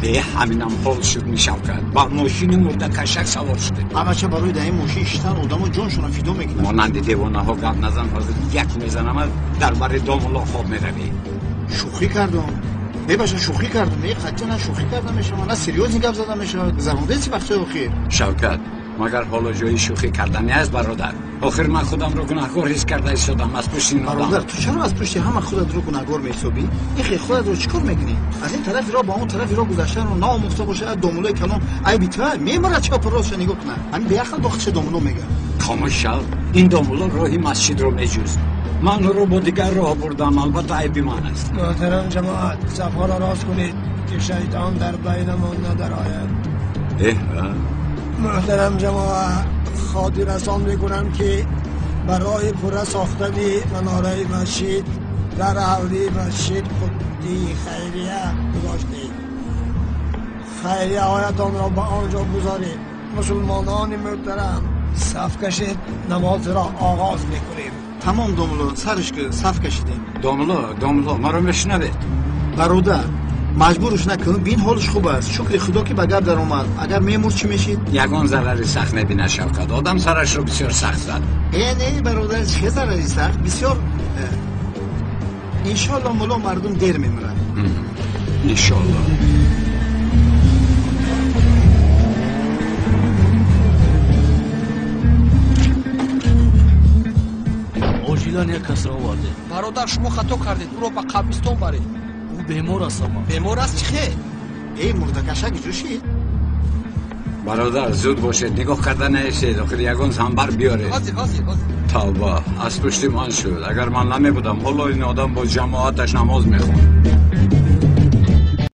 Ҳаминам ҳол шуд мешавкат. Ба мошини мурдакашак савор шудем. Ҳамача барои дар ин мошин шиштан одамо ҷоншонро фидо мекунанд. Монанди девонаҳо гап назан, ҳозир як мезанам, дар бари домулло хоб меравӣ. Шӯхӣ кардам. Мебаша, шӯхӣ кардам. Қатъия на шӯхӣ карда мешавад, на серьёзный гап зада мешавад. Гузарондаи вақтҳои охир. Шавкат, магар ҳоло ҷои шӯхӣ кардани аст, бародар? Охир ман худамро гунаҳкор ҳис карда истодам аз пушти ин одам. Бародар, ту чаро аз пушти ҳама худатро гунаҳгор меҳисобӣ? Ихе худатро чӣ кор мекунӣ? Аз ин тарафи роҳ ба он тарафи роҳ гузаштанро наомӯхта бошад, домуллои калон айби ту мемурад, чапу ростша нигоҳ кунад. Ҳамин беақл дохилша домулло мегӯяд. Хомӯш шав. Ин домулло роҳи масҷидро меҷӯст. Ман ӯро бо дигар роҳ бурдам, албатта айби ман аст. Муҳтарам ҷамоат, сафҳоро рост кунед, ки шайтон дар байнамон надарояд. Муҳтарам ҷамоат, хотиррасон мекунам, ки барои пурра сохтани манораи масҷид дар ҳавлии масҷид қуттии хайрия гузоштед. Хайрияҳоятонро ба он ҷо гузоред. Мусулмонони муҳтарам, саф кашед, намозро оғоз мекунем. Тамом домулло, сарш ки саф кашидем. Домулло, домулло, маро мешунавед? Бародар, маҷбурш накун, бин ҳолаш хуб аст. Шукри худо, ки ба гап даромад. Агар мемурд, чӣ мешид? Ягон зарари сахт мебинад, Шавкат. Одам сарашро бисёр сахт зад. Э, не, бародар, чӣ зарари сахт? Бисёр иншоалло мулло мардум дер мемирад. Иншоалло. Оҷилан як касро овардем. Бародар, шумо хато кардед, ӯро ба қабристон баред. Ӯ бемор аст, ама. Бемор аст, чӣ хел? Эй, мурдакашак ҷӯшид. Бародар, зуд бошед, нигоҳ карда наистед, охир ягон занбар биёред. Ҳозир, ҳозир, ҳозир. Тавба, аз пушти ман шуд. Агар ман намебудам, ҳоло ин одам бо ҷамоаташ намоз мехонд.